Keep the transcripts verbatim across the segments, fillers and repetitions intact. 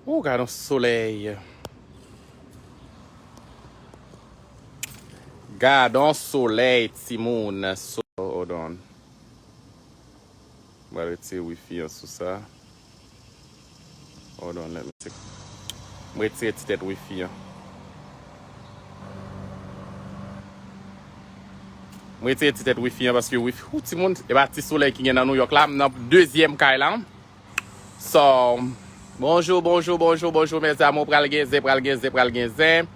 Ou gad yon solèy. Gad yon solèy, timoun. So, hold on. Mwen retire wifi an sou sa. Hold on, let me check. Mwen retire ti tèt wifi an. Mwen retire ti tèt wifi an paske wifi, ou timoun, e pa ti solèy ki gen nan New York la, m nan dezyèm kay la. So, bonjou, bonjou, bonjou, bonjou, mes amours, pral gen zen, pral gen zen, pral gen zen.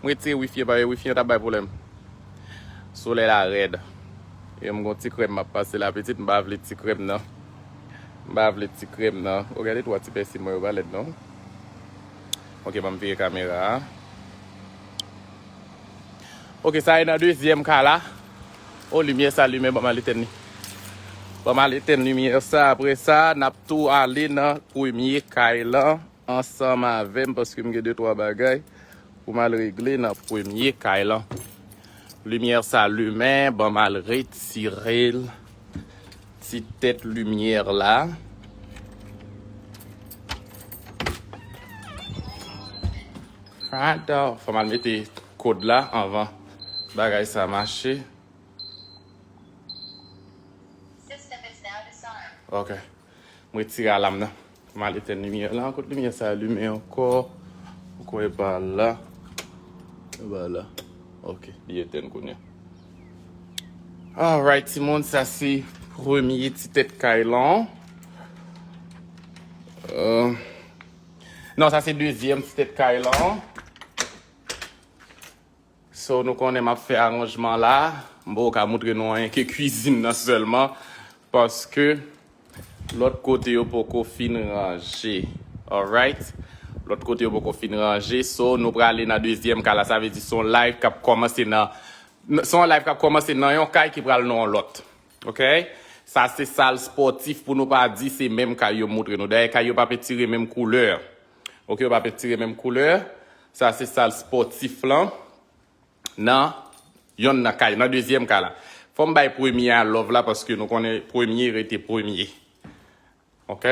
Mwen retire wifi an, paske wifi an t ap bay pwoblèm. Solèy la rèd. E m gon ti krèm m ap pase la, pitit, m pa vle ti krèm nan. M pa vle ti krèm nan. O, gade twa ti pèsi mwen yo pa lèd non. Ok, ban m vire kamera a. Ok, sa e nan dezyèm ka la. O, limyè sa limen, ban m al etèn li. Ban m al etèn limyè sa, apre sa, n ap tou ale nan premye kay lan ansanm avè m, paske m gen de twa bagay pou m al regle nan premye kay lan. Limyè sa limen, ban m al retire l. Ti tèt limyè la. Fò m al mete kòd la anvan bagay sa mache. Ok. Mwen retire alam nan. Mwen al etèn limyè lan. Kot limyè sa limen ankò? Ankò e pa la. E pa la. Ok, li etèn kounye a. Alright, timoun, sa se premye ti tèt kay lan. Euh, non, sa se dezyèm ti tèt kay lan. So, nou konnen m ap fè aranjman la. M poko ka montre nou anyen ke kwizin nan sèlman. Paske lòt kote yo poko fin ranje. Alright? Lòt kote yo poko fin ranje. So, nou prale nan dezyèm kay la. Sa vle di se yon live k ap kòmanse nan, se yon live k ap kòmanse nan yon kay ki pral nan yon lòt. Ok? Sa se sal spòtif pou nou pa di se menm kay yo montre nou. Dayè, kay yo pa pentire menm koulè. Ok, yo pa pentire menm koulè. Sa se sal spòtif lan. Nan yonn nan kay, nan dezyèm kay la. Fò m bay premye a love la, paske nou konnen premye rete premye. Ok?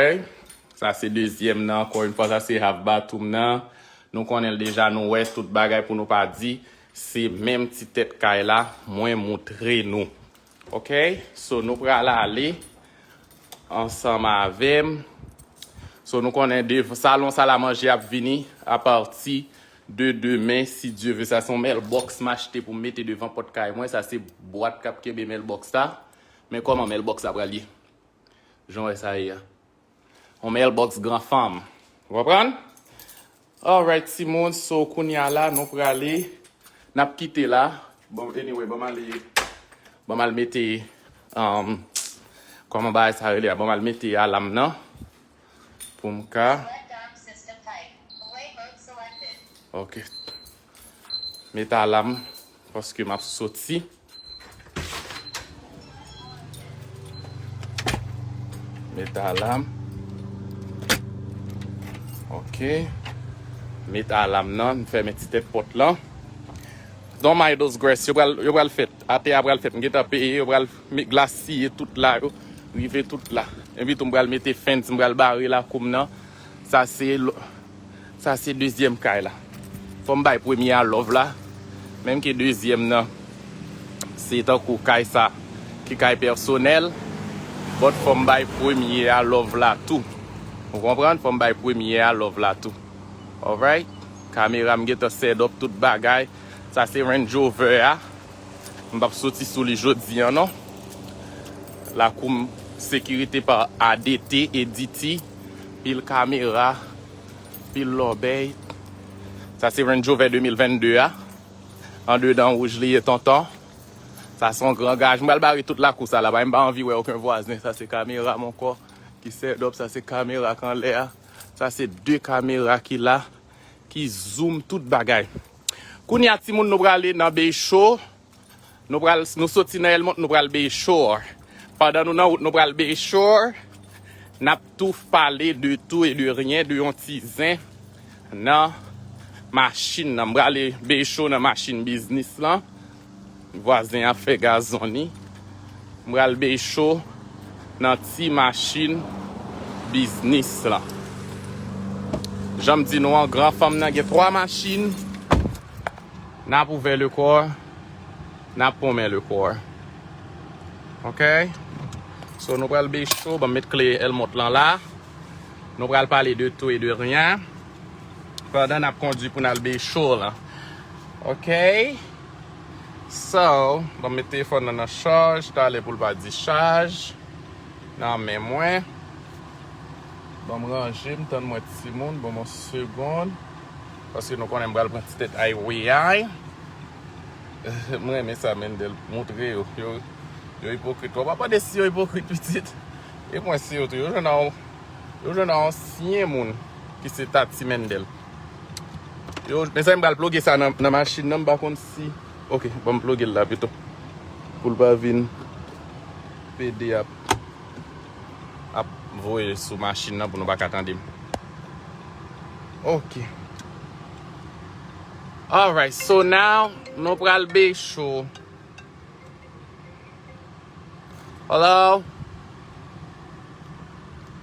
Sa se dezyèm nan, ankò yon fwa, sa se half bathroom nan. Nou konnen l deja, nou wè tout bagay pou nou pa di. Se menm ti tèt kay la, mwen montre nou. Ok? So, nou pral ale ansanm avè m. So, nou konnen de, salon salamanje ap vini apati de demen, si Dye ve. Sa se yon mailbox m achte pou m mete devan pòt kay mwen. Sa se bwat k ap kenbe mailbox la. Men kòman mailbox la pral ye? Jan w wè sa ye a. Yon mailbox gran fanm. Ou konprann? Alright, timoun, so kounye a la, nou prale, n ap kite la. Bon, anyway, ban m ale, ban m al mete, um, kòman bagay sa rele a? Ban m al mete alam nan pou m ka. Ok. Mete alam, paske m ap soti. Mete alam. Ok. Mete alam nan, m fèmen ti tèt pòt lan. Don't mind those grass, yo pral, yo pral fèt. Atè a pral fèt. M gentan peye, yo pral met glasye tout la, yo rive tout la. Epi tou m pral mete fence, m pral bare lakou m nan. Sa se lo-, sa se dezyèm kay la. Fò m bay premye a love la. Menm ke dezyèm nan, se tankou kay sa ki kay pèsonèl. But fò m bay premye a love la tou. Ou konprann? Fò m bay premye a love la tou. Alright? Kamera m gentan set up tout bagay. Sa se Range Rover a. M p ap soti sou li jodi a non. Lakou m sekirite pa A D T, A D T. Pil kamera, pil lòbèy. Sa se Range Rover de mil vennde a. Andedan wouj li ye, tonton. Sa se yon gran gaj. M pral bare tout lakou sa la. M pa anvi wè okenn vwazen. Sa se kamera m ankò ki set up. Sa se kamera k anlè a. Sa se de kamera ki la, ki zoom tout bagay. Kounye a, timoun, nou prale nan Bay Shore. Nou pral, nou soti nan Elmont, nou pral Bay Shore. Pandan nou nan wout, nou pral Bay Shore. N ap tou pale de tout e de rien, de yon ti zen nan machin nan. M prale Bay Shore nan machin biznis lan. Vwazen ap fè gazon li. M pral Bay Shore nan ti machin biznis lan. Jan m di nou an, gran fanm nan gen twa machin. N ap ouvè le kò, n ap pwonmen le kò. Ok? So, nou pral bey cho, ban m met kle Elmont lan la. Nou pral pale de tout e de ryen. Pandan n ap kondui pou n al bey cho lan. Ok? So, ban m met telefòn nan nan chaj, talè pou l pa dichaj. Nan men mwen. Ban m ranje m, tann mwen timoun, ban m yon segonn. Paske nou konnen m pral pran ti tèt ay wi ay. M renmen sa Mendel montre yo. Yo, yo ipokrit. W ap mande si yo ipokrit pitit. E mwen si yo tou. Yo jwenn a yon, yo jwenn a yon ansyen moun ki se Tati Mendel. Yo, mezanmi, m pral ploge sa nan, nan machin nan, m pa konn si. Ok, ban m ploge l la pito. Pou l pa vin pede ap, ap voye sou machin nan pou nou pa ka tande m. Ok. Alright, so now, nou pral bey cho. Hello?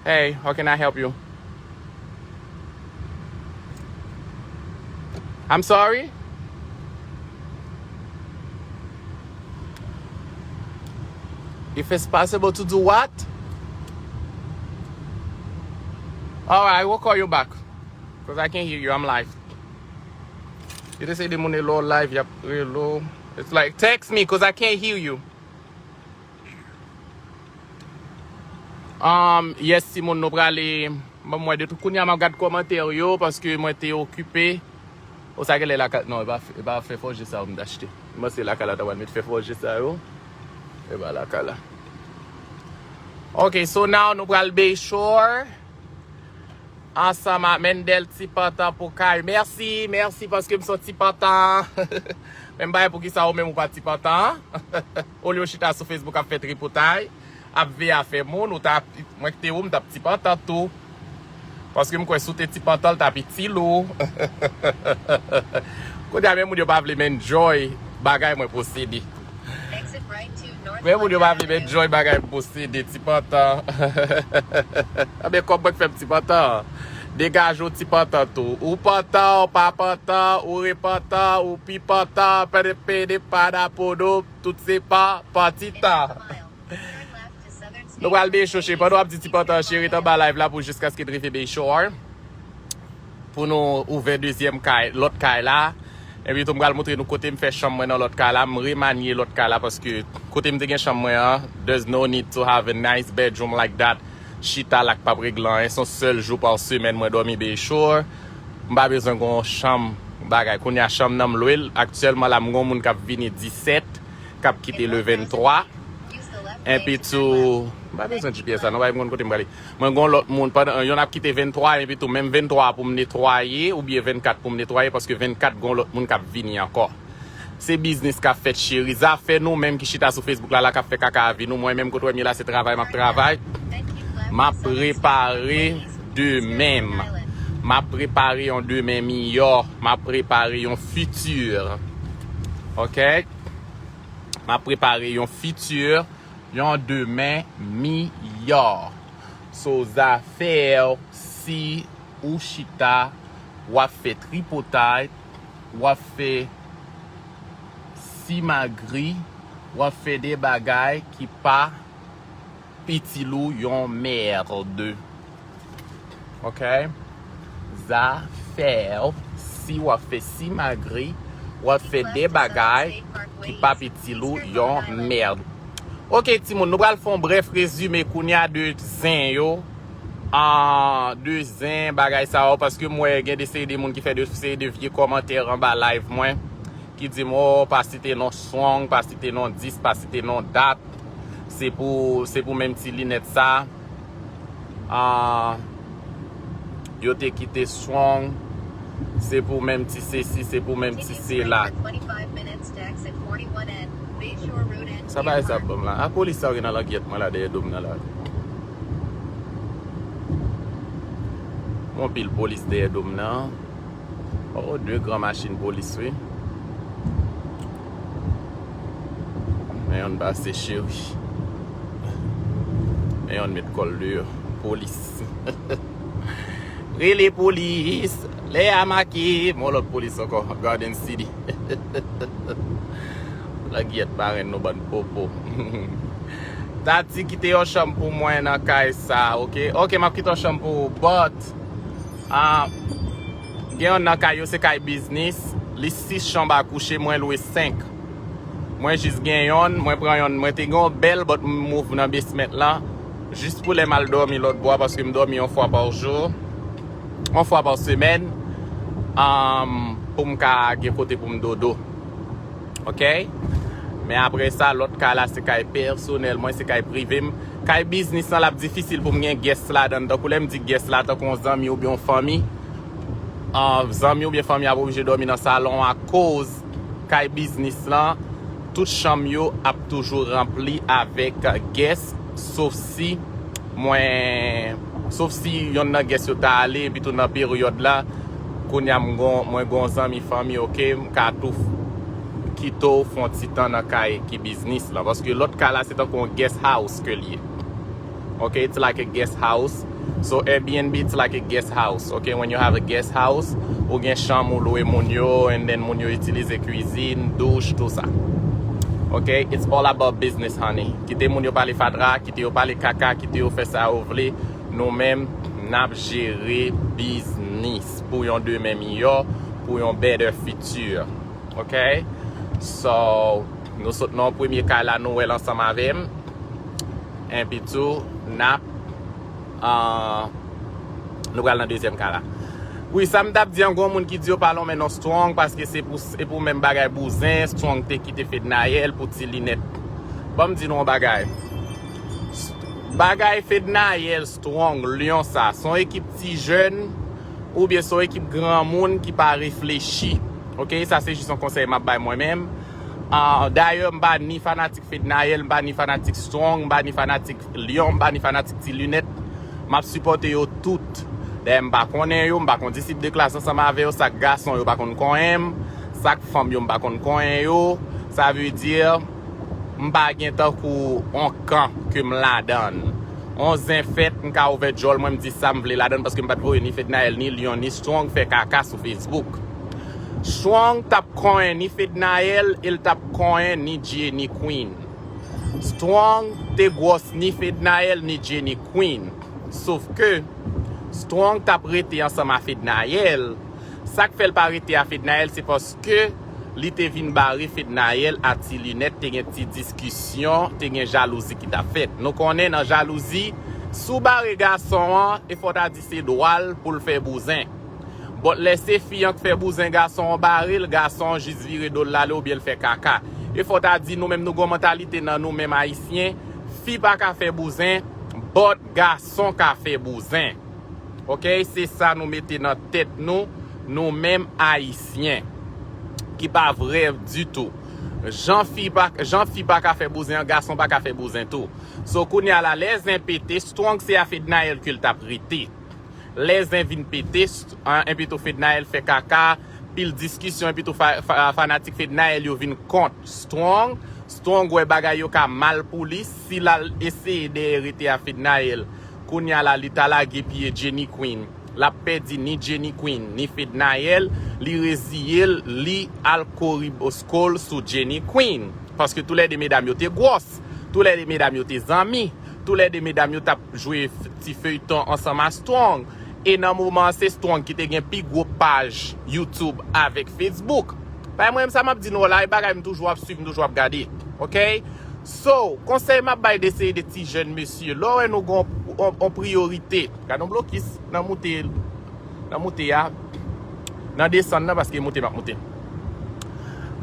Hey, how can I help you? I'm sorry? If it's possible to do what? Alright, I will call you back. Because I can't hear you, I'm live. Yo te seye de moun e lè w live, y ap rele w. It's like, text me, cause I can't hear you. Um, yes, timoun, nou prale. Bon, mwen, de tout kounye a, m ap gad kòmantè yo, paske mwen te okipe. O, sa genlè lakay, non, e pa, e pa fè fòje sa yo m t achte. M panse lakay la ta pral met fè fòje sa yo. E pa lakay la. Ok, so now, nou pral bey cho. Ansanm ak Mendel Ti Pantan pou kay. Mèsi, mèsi paske m se yon Ti Pantan. Men m pa wè poukisa ou menm ou pa Ti Pantan. Olye w chita sou Facebook ap fè tripotay, ap veye afè moun, ou ta, mwen ki te ou, m t ap Ti Pantan tou. Paske m kwè si w te Ti Pantan, l t ap itil ou. Kounye a, men moun yo pa vle m enjoy bagay mwen posede. Men moun yo pa vle m enjoy bagay m posede, Ti Pantan. Anben, kòb mwen k fè m Ti Pantan. Degaje w Ti Pantan tou. Ou pantan, ou pa pantan, ou repantan, ou pi pantan, pede pede, padapodo, tout se pa, pantitan. Nou pral beye cho, cheri. Pandan w ap di Ti Pantan, cheri, ret anba live la pou jiskaske n rive beye cho a. Pou nou ouvè dezyèm kay, lòt kay la. Epi tou, m pral montre nou kote m fè chanm mwen nan lòt kay la. M remanye lòt kay la paske kote m te gen chanm mwen an, there's no need to have a nice bedroom like that. Chita la k p ap regle anyen. Se yon sèl jou pa semèn mwen dòmi beye cho. M pa bezwen gen yon chanm bagay. Kounye a, chanm nan m lwe l. Aktyèlman la, m gen yon moun k ap vini disèt, k ap kite le venntwa. Epi tou, m pa bezwen G P S la, non, pa m konn kote m prale. Mwen gon lòt moun, pandan, yonn ap kite venntwa, epi tou, menm venntwa pou m netwaye, oubyen vennkat pou m netwaye, paske vennkat gon lòt moun k ap vini ankò. Se biznis k ap fèt, cheri. Zafè nou menm ki chita sou Facebook la, la k ap fè kaka a vi nou. Mwen menm, kote w wè m ye la, se travay m ap travay. M ap prepare demen m. M ap prepare yon demen miyò. M ap prepare yon fiti. Ok? M ap prepare yon fiti, yon demen miyò. So, zafè w, si ou chita, w ap fè tripotay, w ap fè simagri, w ap fè de bagay ki pa itil ou yon mèd. Ok? Zafè w, si w ap fè simagri, w ap fè de bagay ki p ap itil ou yon mèd. Ok, timoun, nou pral fè yon brèf rezime kounye a de zen yo. Ah, de zen, bagay sa yo, paske m wè gen de seri de moun ki fè de seri de vye kòmantè anba live mwen, ki di m, o, pa site non Strong, pa site non dis, pa site non dat. Se pou, se pou menm ti linèt sa. Ah, yo te kite Strong. Se pou menm ti sesi, se pou menm ti sela. Sa bagay sa ap ban m la. A polis sa yo gen nan langyèt mwen la, dèyè do m nan la. Gon pil polis dèyè do m nan. Oh, de gran machin polis, wi. Men yonn pase, cheri. Men yonn met kò l deyò. Polis. Rele polis. Lè a make. Mon lòt polis ankò. Garden City. Langyèt marenn nou bann popo. Tati kite yon chanm pou mwen nan kay sa, ok? Ok, m ap kite yon chanm pou ou, but ah, gen yon nan kay yo se kay biznis, li sis chanm a kouche, mwen lwe senk. Mwen jis gen yonn, mwen pran yonn, mwen te gen yon bèl, but m move nan basement lan. Jis pou lè m al dòmi lòt bò a, paske m dòmi yon fwa pa jou. Yon fwa pa semèn. Um, pou m ka gen kote pou m dodo. Ok? Men apre sa, lòt kay la, se kay pèsonèl mwen, se kay prive m. Kay biznis lan, l ap difisil pou m gen guest ladan l. Tankou lè m di guest la, tankou yon zanmi oubyen yon fanmi. Ah, zanmi oubyen fanmi ap oblije dòmi nan salon akoz kay biznis lan, tout chanm yo ap toujou ranpli avèk guest, sof si mwen, sof si yonn nan guest yo ta ale, epi tou nan peryòd la, kounye a m gon, mwen gon zanmi fanmi, ok, m ka tou f-, kite w fè yon ti tan nan kay ki biznis lan. Paske lòt kay la, se tankou yon guest house ke l ye. Ok, it's like a guest house. So Airbnb, it's like a guest house. Ok, when you have a guest house, ou gen chanm ou lwe moun yo, and then moun yo itilize kwizin, douch, tou sa. Ok, it's all about business, honey. Kite moun yo pale fatra, kite yo pale kaka, kite yo fè sa yo vle. Nou menm, n ap jere biznis pou yon demen miyò, pou yon better future. Ok? So, nou sot nan premye kay la, nou wè l ansanm avè m. Epi tou, n ap, ah, nou pral nan dezyèm kay la. Wi, sa m t ap di an, gon moun ki di yo pa lonmen non Strong, paske se pou, se pou menm bagay bouzen, Strong te kite Fednaelle pou ti linèt. Ban m di nou yon bagay. Bagay Fednaelle, Strong, Lyon sa, se yon ekip ti jèn, oubyen se yon ekip granmoun ki pa reflechi. Ok, sa se jis yon konsèy m ap bay mwen menm. Ah, dayè, m pa ni fanatik Fednaelle, m pa ni fanatik Strong, m pa ni fanatik Lyon, m pa ni fanatik Ti Linèt. M ap sipòte yo tout. Dayè, m pa konnen yo, m pa konn disip de klas ansanm avè yo, sa k gason yo pa konn konnen m, sa k fanm yo m pa konn konnen yo. Sa vle di, m pa gen tankou on kan ke m ladan l. On zen fèt, m ka ouvè djòl mwen, m di sa m vle ladan l, paske m pa t voye ni Fednaelle, ni Lyon, ni Strong fè kaka sou Facebook. Strong t ap konnen ni Fednaelle, e l t ap konnen ni Jenny Queen. Strong te gwòs ni Fednaelle, ni Jenny Queen. Sof ke Strong t ap rete ansanm a Fednaelle. Sa k fè l pa rete a Fednaelle, se paske li te vin bare Fednaelle a Ti Linèt, te gen ti diskisyon, te gen jalouzi ki t ap fèt. Nou konnen nan jalouzi, si w bare gason an, e fò w ta di se dwa l pou l fè bouzen. But lè se fi an k fè bouzen, gason an bare l, gason an jis vire do l l ale oubyen l fè kaka. E fò w ta di nou menm nou gen yon mantalite nan nou menm Ayisyen, fi pa ka fè bouzen, but gason ka fè bouzen. Ok, se sa nou mete nan tèt nou, nou menm Ayisyen, ki pa vrè ditou. Jan fi pa, jan fi pa ka fè bouzen an, gason pa ka fè bouzen tou. So, kounye a la, lè zen pete, Strong se a Fednaelle ke l t ap rete. Lè zen vin pete, St-, an, epi tou Fednaelle fè kaka, pil diskisyon, epi tou fa-, fa-, fanatik Fednaelle yo vin kont Strong. Strong wè bagay yo ka mal pou li, si l al eseye dèyè rete a Fednaelle. Kounye a la, li ta lage pye Jenny Queen. L ap pèdi ni Jenny Queen, ni Fednaelle, li reziye l, li al koribosko l sou Jenny Queen. Paske toulède medam yo te gwòs, toulède medam yo te zanmi, toulède medam yo t ap jwe f-, ti feyton ansanm a Strong. E nan moman an, se Strong ki te gen pi gwo paj YouTube avèk Facebook. Bay mwen menm sa m ap di nou la, e bagay m toujou ap swiv, m toujou ap gade. Ok? So, konsèy m ap bay de seri de ti jèn mesye, lè w wè nou gon on, on priyorite. Gade yon blokis nan moute, nan moute a, nan desann nan, paske moute m ap moute.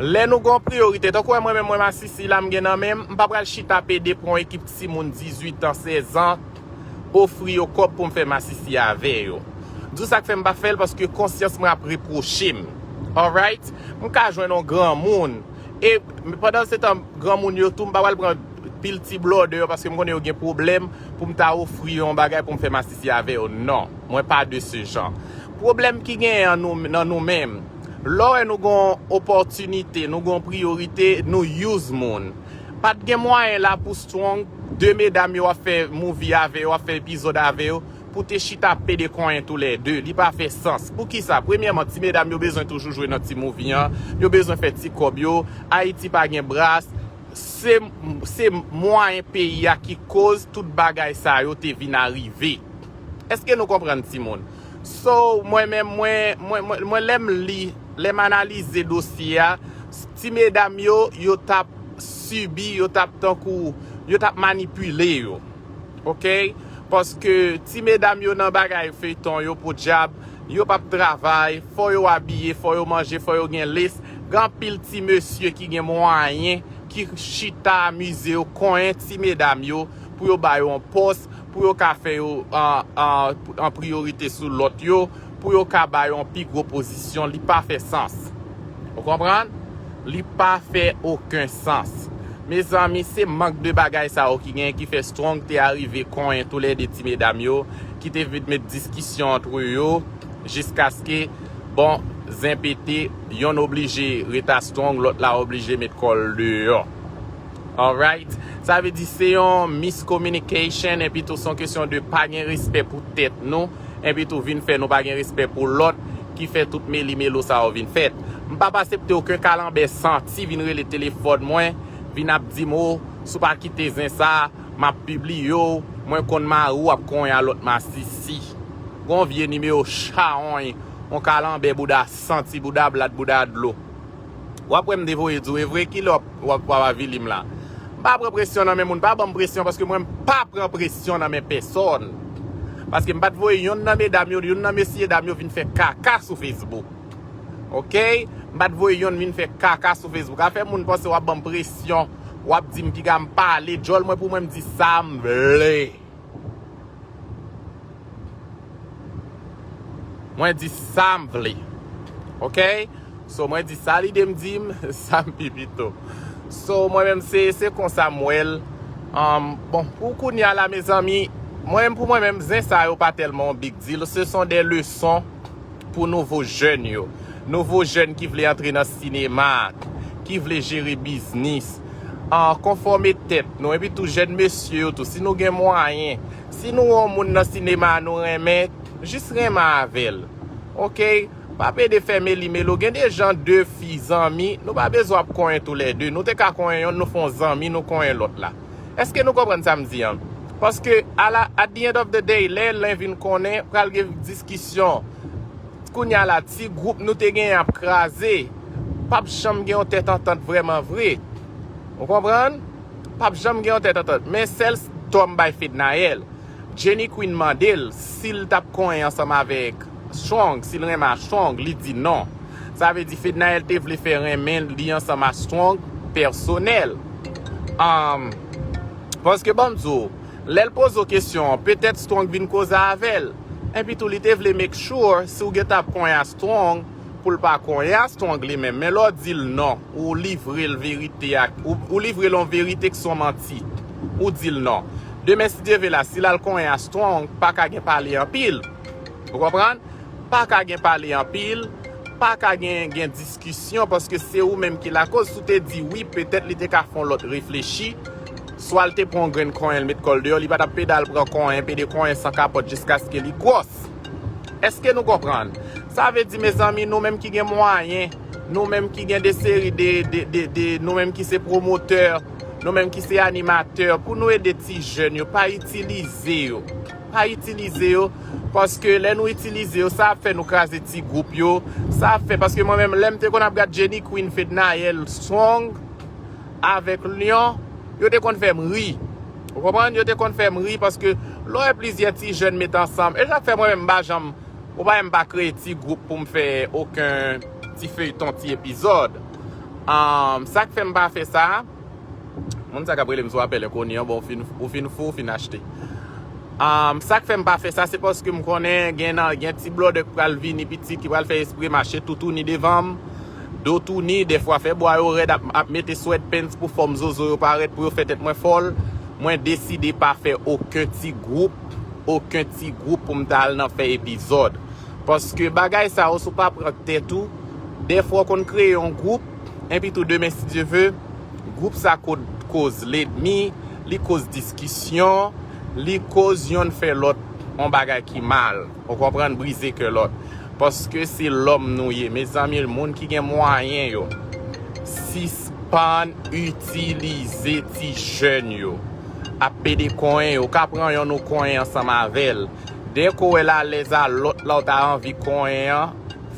Lè nou gon priyorite, tankou wè mwen menm, mwen masisi la m gen nan men m, m pa pral chita pede pou yon ekip timoun dizuit an, sèz an, ofri yo kòb pou m fè masisi avè yo. M di w sa k fè m pa fè l, paske konsyans mwen ap repwoche m. Alright? M ka jwenn yon granmoun. E pandan se tan, granmoun yo tou, m pa pral pran pil ti blòdè yo, paske m konnen yo gen pwoblèm pou m ta ofri yo yon bagay pou m fè masisi avè yo. Non, mwen pa de se jan. Pwoblèm ki genyen an nou, nan nou menm. Lè w wè nou gon opòtinite, nou gon priyorite, nou use moun. Pa t gen mwayen la pou Strong, de medam yo w ap fè movie avè yo, w ap fè epizòd avè yo, pou te chita ap pede konyen toulède. Li pa fè sans. Poukisa? Premyèman, ti medam yo bezwen toujou jwe nan ti movie an. Yo bezwen fè ti kòb yo. Ayiti pa gen bras. Se, se mwayen peyi a ki koz tout bagay sa yo te vin arive. Èske nou konprann, timoun? So, mwen menm, mwen, mwen, mwen, mwen, lè m li, lè m analize dosye a, ti medam yo, yo t ap sibi, yo t ap tankou, yo t ap manipile yo. Oke? Paske ti medam yo nan bagay feyton yo, podyab, yo p ap travay, fò yo abiye, fò yo manje, fò yo gen les. Gen anpil ti mesye ki gen mwayen, ki chita amize yo, konyen ti medam yo, pou yo ba yo yon pòs, pou yo ka fè yo an, an, an priyorite sou lòt yo, pou yo ka ba yo yon pi gwo pozisyon, li pa fè sans. Ou konprann? Li pa fè okenn sans. Mezanmi, se mank de bagay sa yo ki genyen ki fè Strong te arive konyen toulède ti medam yo, ki te vin met diskisyon antre yo, jiskaske, bon, zen pete, yonn oblije ret a Strong, lòt la oblije met kò l deyò. Alright? Sa vle di se yon miscommunication, epi tou se yon kesyon de pa gen respè pou tèt nou, epi tou vin fè nou pa gen respè pou lòt, ki fè tout meli melo sa yo vin fèt. M p ap asepte okenn kalanbè santi vin rele telefòn mwen, vin ap di m, "O, si w pa kite zen sa, m ap pibliye w, mwen konn mari w ap konyen a lòt masisi." Gon vye nimewo chawony, yon kalanbè bouda santi, bouda blat, bouda dlo. W ap wè m devoye di w, e vre, kilè w ap, w ap, w ap avili m la? M pa pran presyon nan men moun, pa ban m presyon, paske mwen, m pa pran presyon nan men pèsòn. Paske m pa t voye yonn nan medam yo, yonn nan mesye dam yo vin fè kaka sou Facebook. Oke? M pa t voye yonn vin fè kaka sou Facebook. Afè moun panse w ap ban m presyon, w ap di m piga m pale, djòl mwen pou mwen m di sa m vle. Mwen di sa m vle. Oke? So, mwen di sa lide m di m, sa m pi pito. So, mwen menm, se, se konsa m wè l. Um, bon, pou kounye a la, mezanmi, mwen menm, pou mwen menm, zen sa yo pa tèlman yon big deal. Ce sont des leçons pou nouvo jèn yo. Nouvo jèn ki vle antre nan sinema, ki vle jere biznis. An, konfòme tèt nou, epi tou jèn mesye yo tou, si nou gen mwayen, si nou wè yon moun nan sinema nou renmen, jis renmen avè l. Oke? Pa pede fè meli melo. Gen de jan de fi zanmi, nou pa bezwen ap konyen toulède. Nou te ka konyen yonn, nou fè yon zanmi, nou konyen lòt la. Èske nou konprann sa m di an? Paske, a la, at the end of the day, lè len vin konnen, pral gen diskisyon. Kounye a la, ti gwoup nou te genyen ap kraze, p ap janm gen yon tèt antant vrèman vre. Ou konprann? P ap janm gen yon tèt antant. Men sèl tò m bay Fednaelle. Jenny Queen mande l si l t ap konyen ansanm avèk Strong, si l renmen a Strong, li di non. Sa vle di Fednaelle te vle fè renmen li ansanm a Strong pèsonèl. Um, paske ban m di w, lè l poze w kesyon an, petèt Strong vin koze avè l. Epi tou, li te vle make sure si w gentan ap konyen a Strong, pou l pa konyen a Strong li menm. Men lè w di l non, ou livre l verite a, ou, ou livre l yon verite ki se yon manti. Ou di l non. Demen, si Dye vle la, si l al konyen a Strong, pa ka gen pale anpil. Ou konprann? Pa ka gen pale anpil, pa ka gen, gen diskisyon, paske se ou menm ki lakoz. Si w te di wi, petèt li te ka fè yon lòt reflechi. Swa l te pran yon grenn konyen, l met kò l deyò, li pa t ap pede al pran konyen, pede konyen san kapòt jiskaske li gwòs. Èske nou konprann? Sa vle di, mezanmi, nou menm ki gen mwayen, nou menm ki gen de seri de, de, de, de, nou menm ki se pwomotè, nou menm ki se animatè, pou nou ede ti jèn yo, pa itilize yo. Pa itilize yo, paske lè nou itilize yo, sa ap fè nou kraze ti gwoup yo. Sa ap fè, paske mwen menm, lè m te konn ap gad Jenny Queen, Fednaelle, Strong, avèk Lion, yo te konn fè m ri. Ou konprann? Yo te konn fè m ri paske lè w wè plizyè ti jèn met ansanm, e sa k fè mwen menm m pa janm, ou pa wè m pa kreye ti gwoup pou m fè okenn ti feyton, ti epizòd. Ahn, sa k fè m pa fè sa, moun sa k ap rele m sou apèl enkoni an, bon, ou fin, ou fin fou, ou fin achte. Ahn, sa k fè m pa fè sa, se paske m konnen gen nan, gen ti blòdè k pral vini piti, ki pral fè espre mache toutouni devan m. Do touni, dèfwa fè bwa yo rèd, ap, ap mete sweatpants pou fòm zozo yo parèt, pou yo fè tèt mwen fòl. Mwen deside pa fè okenn ti gwoup, okenn ti gwoup pou m ta al nan fè epizòd. Paske bagay sa yo, si w pa pran tèt ou, dèfwa w konn kreye yon gwoup, epi tou demen, si Dye ve, gwoup sa ko-, koz lènmi, li koz diskisyon, li koz yonn fè lòt yon bagay ki mal. Ou konprann? Brize kè lòt. Paske se lòm nou ye. Mezanmi, moun ki gen mwayen yo, sispann itilize ti jèn yo ap pede konyen yo. Ou ka pran yonn ou konyen ansanm avè l. Dèk ou wè l alèz a lòt la, ou ta anvi konyen an,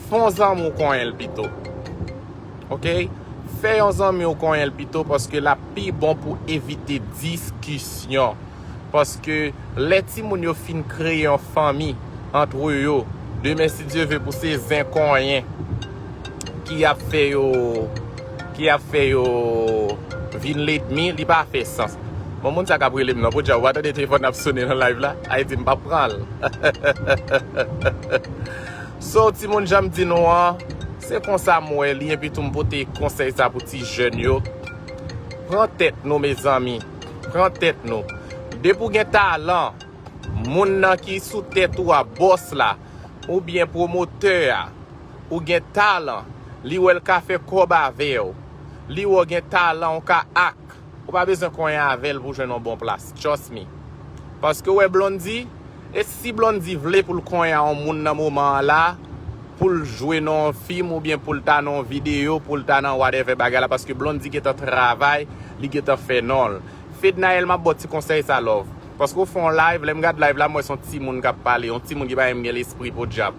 fè yon zanmi w konyen l pito. Oke? Fè yon zanmi w konyen l pito, paske l ap pi bon pou evite diskisyon. Paske lè timoun yo fin kreye yon fanmi antre yo, demen, si Dye ve, pou se zen konyen ki ap fè yo, ki ap fè yo vin lènmi, li pa fè sans. Bon, moun sa k ap rele m nan, podyab, w pa tande telefòn ap sonnen nan live la? Ayiti, m p ap pran l. So, timoun, jan m di nou an, se konsa m wè li, epi tou m pote konsèy sa pou ti jèn yo. Pran tèt nou, mezanmi. Pran tèt nou. Depi w gen talan, moun nan ki sou tèt ou a, bòs la, oubyen pwomotè a, ou gen talan, li wè l ka fè kòb avè w, li wè w gen talan, ou ka ak, ou pa bezwen konyen avè l pou jwenn yon bon plas. Trust me. Paske w wè Blondy, e si Blondy vle pou l konyen a yon moun nan moman an la, pou l jwe nan yon fim oubyen pou l ta nan yon videyo, pou l ta nan whatever bagay la, paske Blondy gentan travay, li gentan fè non l. Fednaelle, m ap ba w ti konsèy sa, love. Paske w fè yon live, lè m gad live la, m wè se yon timoun k ap pale, yon timoun ki pa menm gen lespri podyab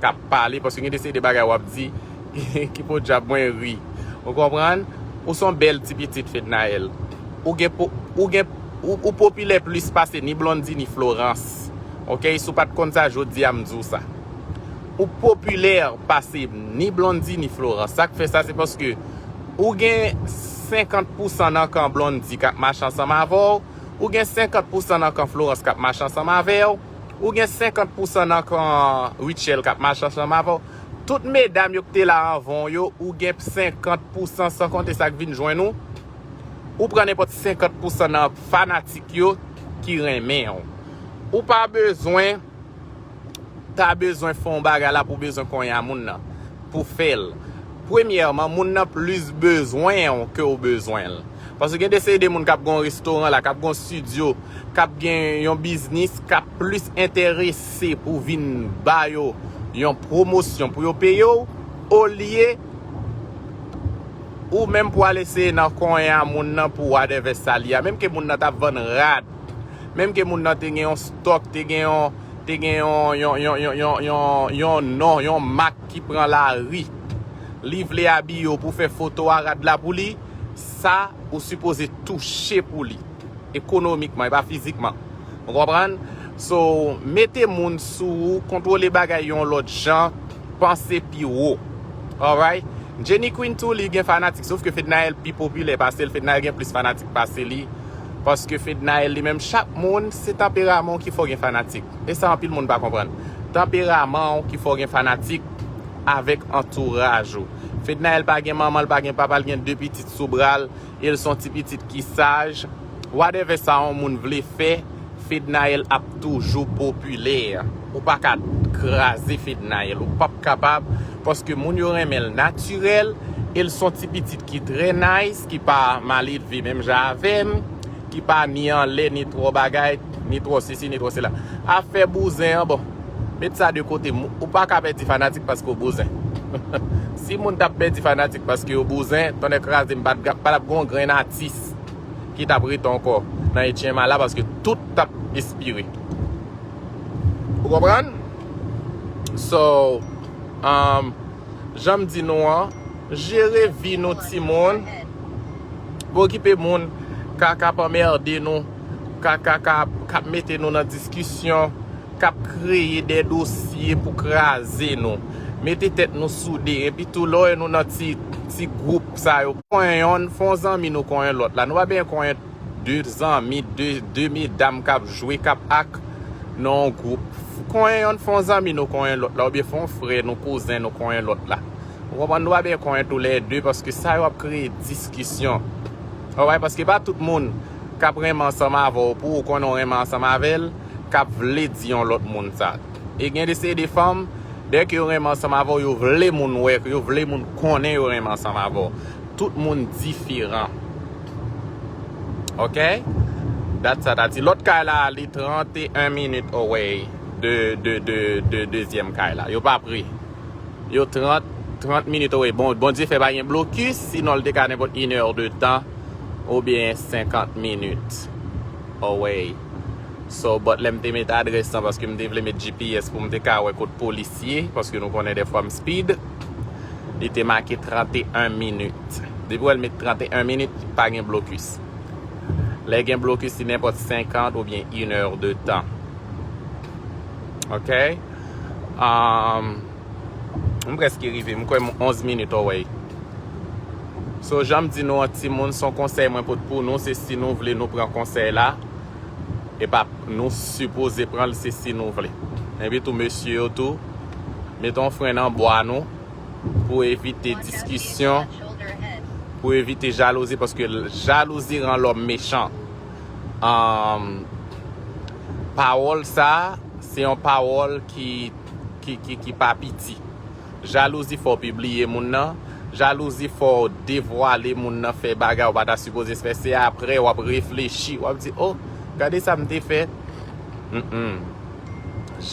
k ap pale, paske gen de seri de bagay w ap di ki podyab mwen ri. Ou konprann? Ou se yon bèl ti pitit, Fednaelle. Ou gen po-, ou gen, ou, ou popilè plis pase ni Blondy ni Florence. Oke? Si w pa t konn sa, jodi a m di w sa. Ou popilè pase ni Blondy ni Florence. Sa k fè sa, se paske ou gen senkant pousan nan kan Blondy k ap mache ansanm avè w, ou gen senkant pousan nan kan Florence k ap mache ansanm avè w, ou gen senkant pousan nan kan Rutshelle k ap mache ansanm avè w. Tout medam yo ki te la anvan w yo, ou gen senkant pousan, san konte sa k vin jwenn ou. Ou pran nenpòt senkant pousan nan fanatik yo ki renmen w. Ou pa bezwen ta bezwen fè yon bagay la pou bezwen konyen a moun nan, pou fè l. Premyèman, moun nan plis bezwen w ke w bezwen l. Paske gen de seri de moun k ap gen yon restoran la, k ap gen yon estidyo, k ap gen yon biznis, k ap plis enterese pou vin ba yo yon pwomosyon pou yo peye w, olye ou menm pou al eseye nan konyen a moun nan pou whatever sa li a. Menm ke moun nan t ap vann rad, menm ke moun nan te gen yon stòk, te gen yon, te gen yon, yon, yon, yon, yon, yon, yon non, yon mak ki pran lari, li vle abiye w pou fè foto a rad la pou li, sa ou sipoze touche pou li, ekonomikman, e pa fizikman. Ou konprann? So, mete moun sou ou, kontwole bagay yon lòt jan, panse pi wo. Alright? Jenny Queen tou, li gen fanatik, sof ke Fednaelle pi popilè pase l, Fednaelle gen plis fanatik pase li. Paske Fednaelle li menm, chak moun, se tanperaman w ki fè w gen fanatik. E sa anpil moun pa konprann. Tanperaman w ki fè w gen fanatik avèk antouraj ou. Fednaelle pa gen manman, l pa gen papa, l gen de pitit sou bra l, e l se yon ti pitit ki saj. Whatever sa yon moun vle fè, Fednaelle ap toujou popilè. Ou pa ka kraze Fednaelle, ou p ap kapab, paske moun yo renmen l natirèl, e l se yon ti pitit ki trè nice, ki pa maledve menm jan avè m, ki pa ni anlè, ni twò bagay, ni twò sesi, ni twò sela. Afè bouzen an, bon, met sa de kote, mou-, ou pa ka pèdi fanatik paske w bouzen. Si moun t ap pèdi fanatik paske yo bouzen, tonnè kraze m, pa t, pa t ap gen yon grenn atis ki t ap rete ankò nan H M A la, paske tout t ap espire. Ou konprann? So, um, jan m di nou an, jere vi nou, timoun. Pa okipe moun ka, k ap anmède nou, ka, ka, ka, k ap mete nou nan diskisyon, k ap kreye de dosye pou kraze nou. Mete tèt nou soude, epi tou lè w wè nou nan ti, ti gwoup sa yo. Konyen yonn, fè yon zanmi nou konyen lòt la. Nou pa bezwen konyen de zanmi, de, de medam k ap jwe, k ap ak nan yon gwoup. Konyen yonn, fè yon zanmi nou konyen lòt la, oubyen fè yon frè nou, kouzen nou konyen lòt la. Ou konprann? Nou pa bezwen konyen toulède, paske sa yo ap kreye diskisyon. Alright? Paske pa tout moun k ap renmen ansanm avè w, pou ou konnen w renmen ansanm avè l, k ap vle di yon lòt moun sa. E gen de seri de fanm, dèke yo renmen ansanm avè w, yo vle moun wè, yo vle moun konnen yo renmen ansanm avè w. Tout moun diferan. Oke? That's it, that's it. Lòt kay la, li trannteyen minit away de, de, de, de dezyèm kay la. Yo pa pre. Yo trant, trant minit away. Bon, Bondye fè pa gen blokis, sinon li te ka nenpòt inè de tan oubyen senkant minit away. So, but lè m te met adrès lan, paske m te vle met G P S pou m te ka wè kot polis ye, paske nou konnen dèfwa m speed, li te make trannteyen minit. Depi wè l met trannteyen minit, pa gen blokis. Lè gen blokis, se nenpòt senkant oubyen inè de tan. Ok? Um, m prèske rive. M kwè m onz minit away. So, jan m di nou an, timoun, se yon konsèy mwen pot pou nou, se si nou vle nou pran konsèy la. E pa nou sipoze pran l, se si nou vle. Epi tou, mesye yo tou, mete yon fren nan bwa nou pou evite diskisyon, pou evite jalouzi, paske l-, jalouzi rann lòm mechan. Um, pawòl sa, se yon pawòl ki, ki, ki, ki pa piti. Jalouzi fè w pibliye moun nan. Jalouzi fè w devwale moun nan, fè bagay ou pa ta sipoze fè. Se apre w ap reflechi, w ap di, "Oh, gade sa m te fè." Mm-mm.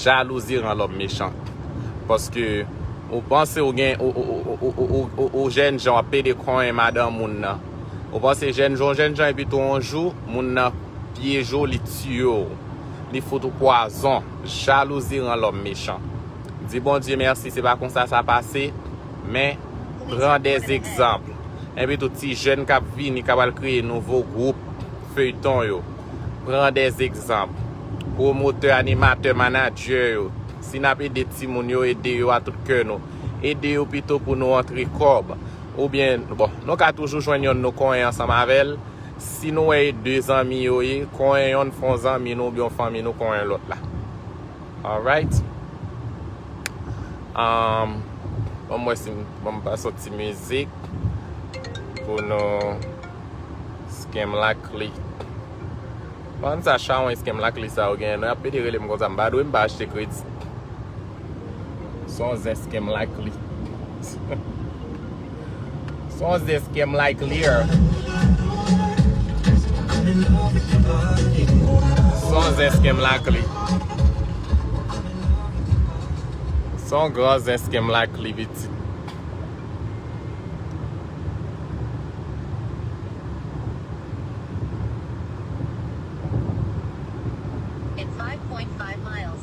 Jalouzi rann lòm mechan. Paske ou panse ou gen, ou, ou jènjan w ap pede konyen madanm moun nan. Ou panse jènjan, ou jènjan, epi tou yon jou, moun nan pyeje w, li tiye w. Li fout ou pwazon. Jalouzi rann lòm mechan. Di Bondye mèsi, se pa konsa sa pase, men pran dè egzanp. Epi tou ti jèn k ap vini, k ap al kreye nouvo gwoup feyton yo. Pran dè egzanp. Pwomotè, animatè, manadjè yo. Si n ap ede timoun yo, ede yo a tout kè nou. Ede yo pito pou nou antre kòb. Oubyen, bon, nou ka toujou jwenn yonn nou konyen ansanm avè l. Si nou wè e de zanmi yo ye, konyen yonn fè yon zanmi nou oubyen yon fanmi nou konyen lòt la. Alright? Um, ban m wè si m, ban m pase yon ti mizik pou nou scam lakli. Bann sa chawony scam lakli sa yo genyen, non, y ap pede rele m konsa, m pa dwe, m pa achte kredi. Se yon zen scam lakli. Se yon zen scam lakli. Se yon zen scam lakli. Se yon gran zen scam lakli, pitit. In five point five miles,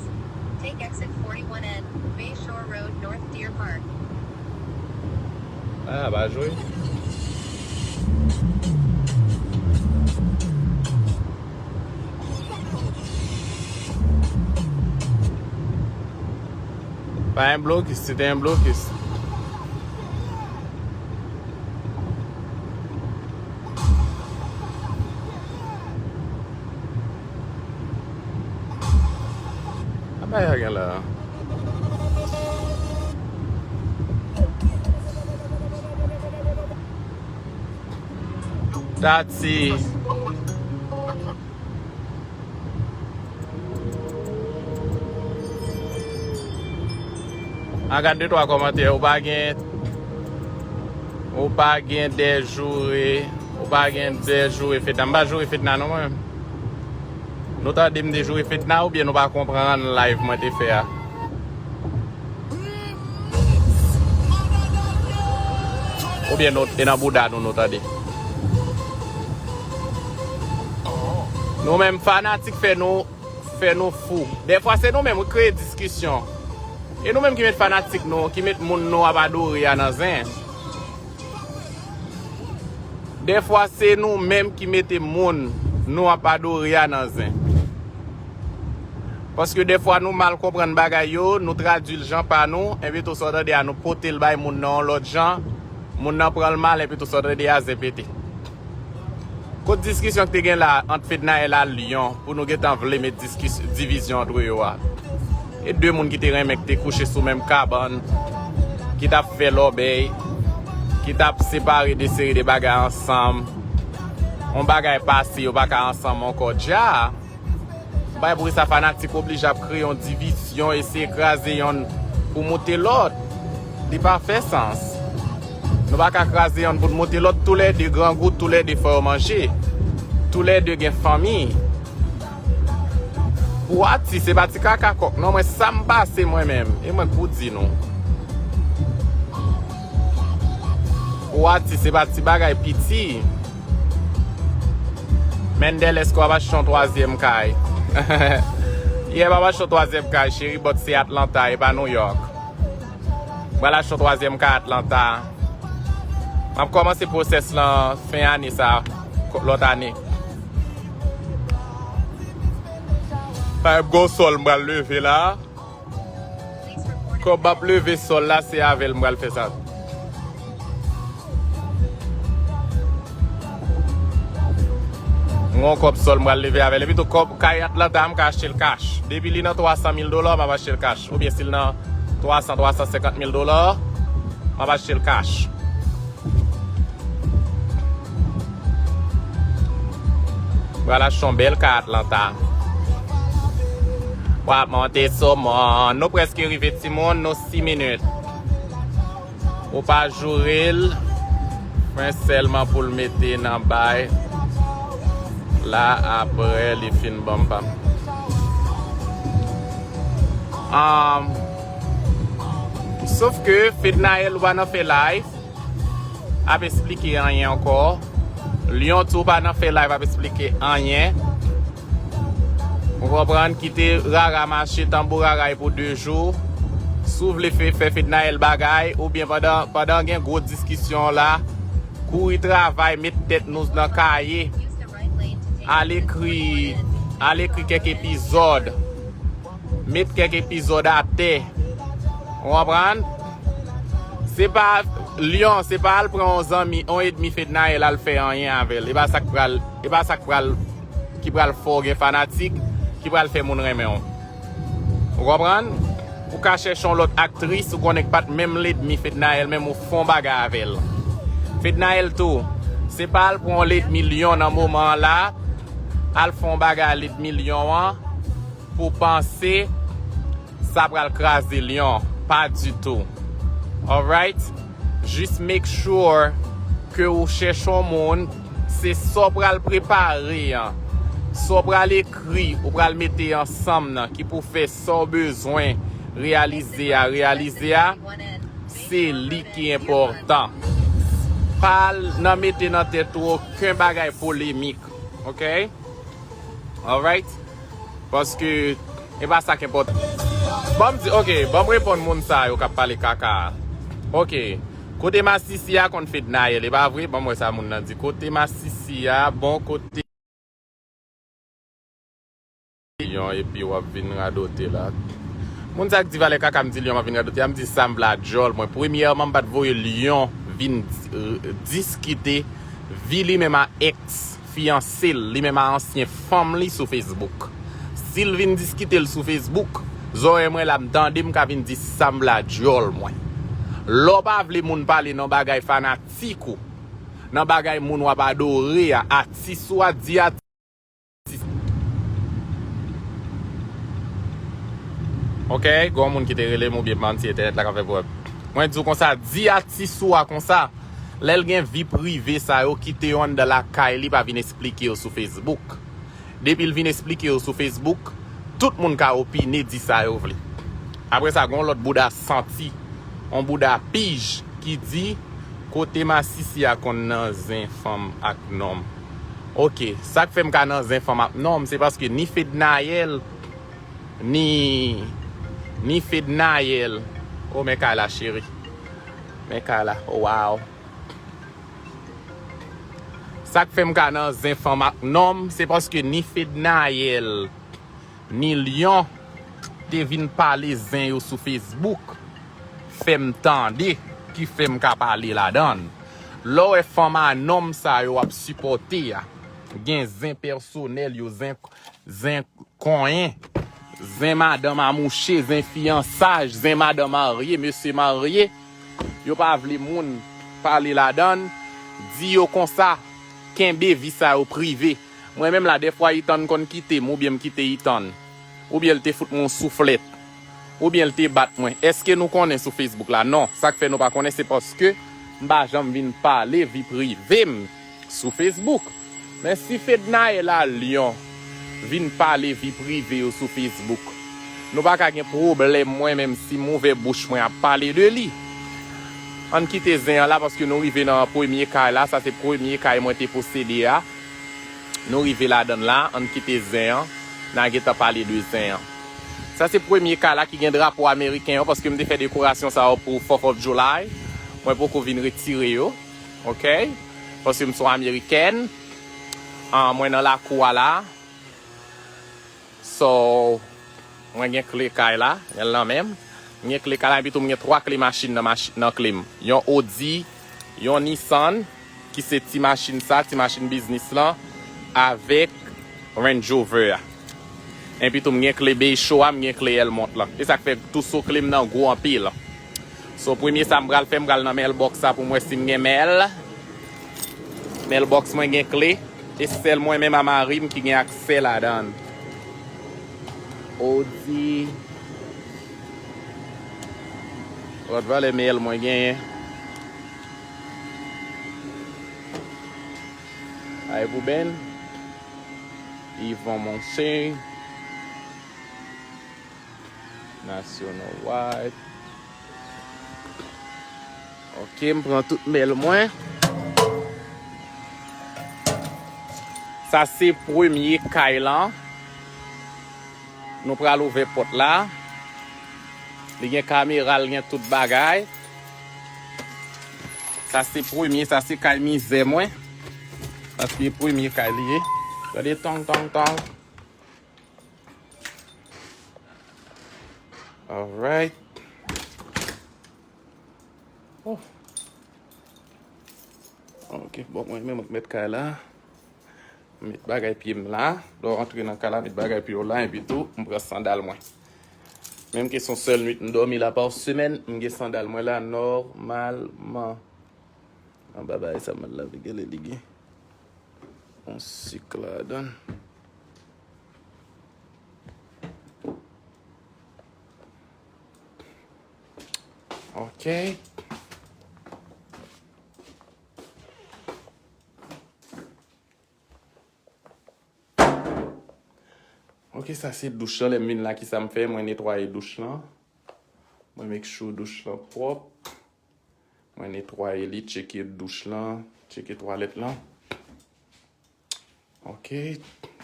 take exit forty-one N, Bayshore Road, North Deer Park. Ah, pa jwe. Pa yon blokis, se te yon blokis. Apa y a gen la? Tati. A gad de twa kòmantè, ou pa gen, ou pa gen dè joure, ou pa gen dè joure fèt la. M pa joure fèt la non mwen menm. Nou tande m te joure fèt la oubyen nou pa konprann live mwen te fè a? Oubyen nou, e nan bouda nou, nou tande. Nou menm fanatik fè nou, fè nou fou. Dèfwa se nou menm ki kreye diskisyon. E nou menm ki met fanatik nou, ki met moun nou ap adore a nan zen. Dèfwa se nou menm ki mete moun nou ap adore a nan zen. Paske dèfwa nou mal konprann bagay yo, nou tradui l jan pa nou, enpi tou sa w tande a nou pote l bay moun nan yon lòt jan, moun nan pran l mal, enpi tou sa w tande a zen pete. Kot diskisyon ki te gen la ant Fednaelle a Lyon pou nou gentan vle met diskis-, divizyon ant yo a? E de moun ki te renmen, ki te kouche sou menm kabann, ki t ap fè lòbèy, ki t ap separe de seri de bagay ansanm. Yon bagay pase, yo pa ka ansanm ankò. Dja, bay pou sa fanatik oblije ap kreye yon divizyon, eseye kraze yonn pou moute lòt. Li pa fè sans. Nou pa ka kraze yonn pou n moute lòt. Toulède grangou, toulède fò yo manje. Toulède gen fanmi. Pou atis, se pa ti kaka kòk non, mwen sa m pase mwen menm, e mwen k pou di nou. Pou atis, se pa ti bagay piti. Mendel, èske w ap achte yon twazyèm kay? Yeah, m ap achte yon twazyèm kay, cheri, but se Atlanta, e pa New York. M pral achte yon twazyèm kay Atlanta. M ap kòmanse pwosès lan fen ane sa, lòt ane. Pa egzanp, gwo sòl m pral leve la. Kòb m ap leve sòl la, se avè l m pral fè sa. M gon kòb sòl m pral leve avè l. Epi tou, kòb kay Atlanta a, m ka achte l cash. Depi li nan twa san mil dola, m ap achte l cash. Oubyen si l nan twa san, twa san senkant mil dola, m ap achte l cash. Pral achte yon bèl kay Atlanta. W ap monte sou mòn. Nou prèske rive, timoun, nou sis minit. Ou pa joure l, fren sèlman pou l mete nan bay la, apre li fin ban m pa m. Um, sof ke Fednaelle ou pa nan fè live ap esplike anyen ankò. Lyon tou pa nan fè live ap esplike anyen. Ou konprann? Kite rara mache tanbou rara e pou de jou. Si w vle fè, fè Fednaelle bagay, oubyen pandan, pandan gen gwo diskisyon la, kouri travay, met tèt nou nan kaye. Al ekri, al ekri kèk epizòd. Met kèk epizòd atè. Ou konprann? Se pa Lyon, se pa al pran yon zanmi, yon edmi Fednaelle al fè anyen avè l. E pa sa k pral, e pa sa k pral, ki pral fè w gen fanatik, ki pral fè moun renmen w. Ou konprann? Ou ka chèche yon lòt aktris, ou konnen k pa t menm ledmi Fednaelle, menm ou fè yon bagay avè l. Fednaelle tou, se pa al pran yon ledmi Lyon nan moman an la, al fè yon bagay a ledmi Lyon an, pou panse sa pral kraze Lyon. Pa ditou. Alright? Jis make sure ke ou chèche yon moun, se sa w pral prepare an, sa w pral ekri, ou pral mete ansanm nan, ki pou fè sa w bezwen reyalize a, reyalize a, se li ki enpòtan. Pa al nan mete nan tèt ou okenn bagay polemik, oke? Alright? Paske e pa sa k enpòtan. Ban m di, oke, ban m reponn moun sa yo k ap pale kaka a. Oke. Kote masisi a konn Fednaelle, e pa vre? Ban m wè sa moun nan di. Kote masisi a, bon kote Lyon, epi w ap vin radote la. Moun sa k di valè kaka, m di Lyon, m ap vin radote a, m di sa m vle a djòl mwen. Premyèman, m pa t voye Lyon vin, euh, diskite vi li menm a èks fiyanse l, li menm a ansyen fanm li sou Facebook. Si l vin diskite l sou Facebook, zòrèy mwen la m tande, m ka vin di sa m vle a djòl mwen. Lè w pa vle moun pale nan bagay fanatik ou, nan bagay moun w ap adore a, atis ou a, di atis. Oke, gen yon moun ki te rele m oubyen m pa konn si entènèt la k ap fè pwoblèm. Mwen di w konsa, di atis ou a konsa, lè l gen vi prive sa yo, kite yo anndan lakay li, pa vin esplike yo sou Facebook. Depi l vin esplike yo sou Facebook, tout moun ka opine, di sa yo vle. Apre sa, gen yon lòt bouda santi, yon bouda pij ki di, kote masisi a konn nan zen fanm ak nonm. Oke, sa k fè m ka nan zen fanm ak nonm, se paske ni Fednaelle, ni, ni Fednaelle. O, men Kayla, cheri. Men Kayla, o, waw. Sa k fè m ka nan zen fanm ak nonm, se paske ni Fednaelle, ni Lyon te vin pale zen yo sou Facebook, fè m tande, ki fè m ka pale ladan l. Lè w wè fanm a nonm sa yo ap sipòte a, gen zen pèsonèl yo, zen, zen konyen, zen madanm a mouche, zen fiyansaj, zen madanm marye, mesye marye, yo pa vle moun pale ladan l, di yo konsa, kenbe vi sa yo prive. Mwen menm la, dèfwa Ethan konn kite m, oubyen m kite Ethan. Oubyen l te fout mwen yon souflèt. Oubyen l te bat mwen. Èske nou konnen sou Facebook la? Non. Sa k fè nou pa konnen, se paske m pa janm vin pale vi prive m sou Facebook. Men si Fednaelle al Lyon, vin pale vi prive yo sou Facebook. Nou pa ka gen pwoblèm, mwen menm, si m ouvè bouch mwen ap pale de li. Ann kite zen an la, paske nou rive nan premye kay la. Sa se premye kay mwen te posede a. Nou rive ladan l la, ann kite zen an. N a gentan pale de zen an. Sa se premye kay la ki gen drapo ameriken an, paske m te fè dekorasyon sa yo pou Fourth of July. Mwen poko vin retire yo, oke? Paske m se yon amerikèn. Ah, mwen nan lakou a la. So, mwen gen kle kay la, gen l nan men m. Mwen gen kle kay la, epi tou mwen gen twa kle machin nan, machi- nan kle m. Yon Audi, yon Nissan, ki se ti machin sa, ti machin biznis lan, avèk Range Rover a. Epi tou mwen gen kle Bay Show a, mwen gen kle Elmont lan. E sa k fè tou so kle m nan gwo anpil. So, premye sa m pral fè, m pral nan mailbox sa pou m wè si m gen mail. Mailbox mwen gen kle. E sèl mwen menm a mari m ki gen aksè ladan l. Audi. Lòt valè mail mwen genyen. Ay pou Ben. Yvon Monse. Nationwide. Ok, m pran tout mail mwen. Sa se premye kay lan. Nou pral ouvè pòt la. Li gen kamera, li gen tout bagay. Sa se premye, sa se kay mizè mwen. Paske premye kay li ye. Gade tong, tong, tong. Alright. Oh. Ok, bon, mwen menm mèt kay la. M met bagay pye m la. Lè w rantre nan kay la, met bagay pye w la, epi tou, m pran sandal mwen. Menm ke se yon sèl nwit m dòmi la pa semèn, m gen sandal mwen la nòmalman. Anba bagay sa m al lave, gade li gen yon sik ladan l. Ok. Ok, sa se douch lan. Lè m vin la, ki sa m fè? Mwen netwaye douch lan. Mwen make sure douch lan pwòp. Mwen netwaye li, tcheke douch lan, tcheke twalèt lan. Ok,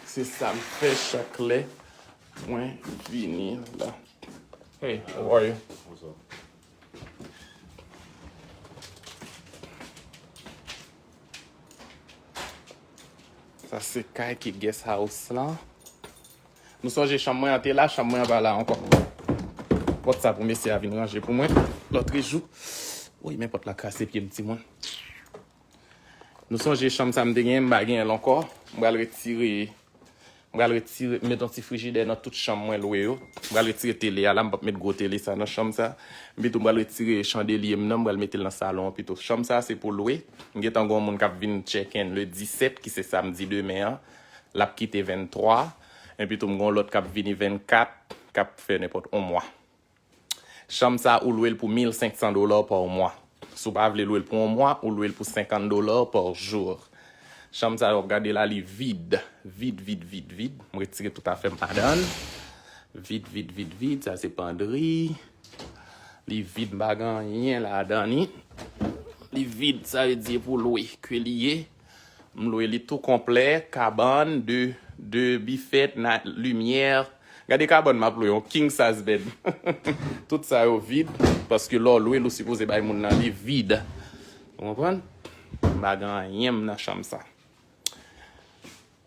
se sa m fè chak lè mwen vini la. Hey, how are you? What's up? Sa se kay ki guest house lan. Nou sonje chanm mwen an te la, chanm mwen an pa la ankò. Pòt sa pou mesye a vin ranje pou mwen lòtrejou. Woy, men pòt la kraze pye m, timoun. Nou sonje chanm sa m te genyen, m pa genyen l ankò. M pral retire, m pral retire, m met yon ti frijidè nan tout chanm mwen lwe yo. M pral retire tele a la, m p ap met gwo tele sa nan chanm sa. Epi tou, m pral retire chandelye m nan, m pral mete l nan salon an pito. Chanm sa se pou lwe. M gentan gen yon moun k ap vin check in le disèt, ki se samdi demen an. L ap kite venntwa. Epi tou, m gen yon lòt k ap vini vennkat, k ap fè nenpòt yon mwa. Chanm sa, ou lwe l pou mil senk san dola pa mwa. Si w pa vle lwe l pou yon mwa, ou lwe l pou senkant dola pa jou. Chanm sa, w ap gade la, li vid. Vid, vid, vid, vid. M retire tout afè m ladan l. Vid, vid, vid, vid. Sa se pandri. Li vid, m pa gen anyen ladan li. Li vid, sa vle di e pou lwe ke li ye. M lwe li tou konplè, kabann, de, de bifèt, na, limyè. Gade kabann m ap lwe, yon king size bed. Tout sa yo vid, paske lè w lwe l, ou sipoze bay moun nan li vid. Ou konprann? M pa gen anyen m nan chanm sa.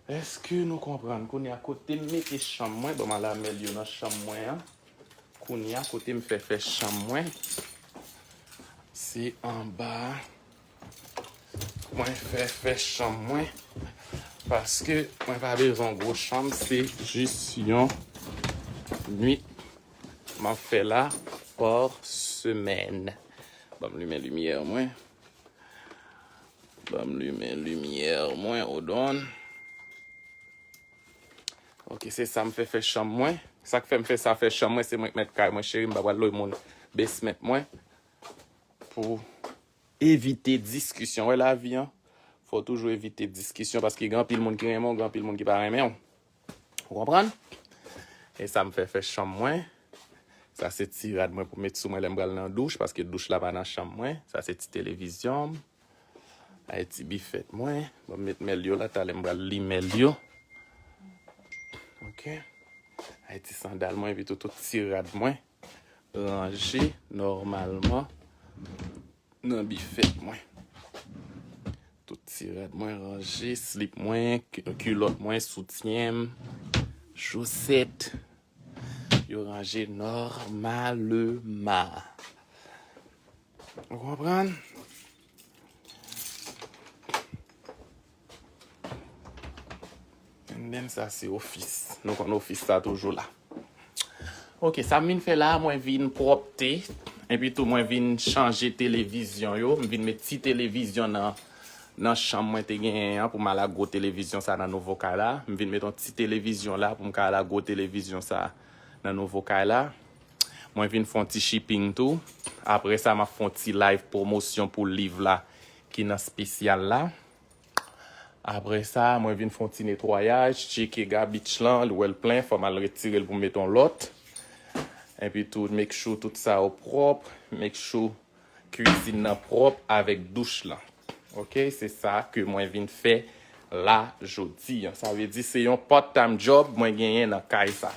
Èske nou konprann? Kounye a kote m mete chanm mwen, ban m al amèlyore nan chanm mwen an. Kounye a kote m fè fè chanm mwen, se anba a mwen fè fè chanm mwen. Paske mwen pa bezwen gwo chanm, se jis yon nwit m ap fè la pa semèn. Ban m limen limyè mwen. Ban m limen limyè mwen, hold on. Ok, se sa m fè fè chanm mwen. Sa k fè m fè sa fè chanm mwen, se mwen k mèt kay mwen, cheri, m pa pral lwe moun basement mwen. Pou evite diskisyon. Wè lavi an, fò w toujou evite diskisyon, paske gen anpil moun ki renmen w, gen anpil moun ki pa renmen w. Ou konprann? E sa m fè fè chanm mwen. Sa se ti rad mwen pou met sou mwen lè m pral nan douch, paske douch la pa nan chanm mwen. Sa se ti televizyon m. Ay ti bifèt mwen. Bon, m met mèl yo la, talè m pral li mèl yo. Ok. Ay ti sandal mwen, epi tou, tout ti rad mwen ranje nòmalman nan bifèt mwen. Tout ti rad mwen ranje, slip mwen, ki- kilòt mwen, soutyen m, chosèt, yo ranje nòmalman. Ou konprann? And then sa se ofis. Nou konn ofis sa toujou la. Ok, sa m vin fè la, mwen vin pwòpte. Epi tou, mwen vin chanje televizyon yo. M vin met ti televizyon nan, nan chanm mwen te genyen an pou m al ak gwo televizyon sa nan nouvo kay la. M vin met yon ti televizyon la pou m ka al ak gwo televizyon sa nan nouvo kay la. Mwen vin fè yon ti shipping tou. Apre sa, m ap fè yon ti live pwomosyon pou liv la ki nan espesyal la. Apre sa, mwen vin fè yon ti netwayaj, tcheke gabich lan, li wè l plen, fò m al retire l pou m met yon lòt. Epi tou, make sure tout sa yo pwòp, make sure kwizin nan pwòp avèk douch lan. Ok, se sa ke mwen vin fè la jodi an. Sa vle di se yon part time job mwen genyen nan kay sa.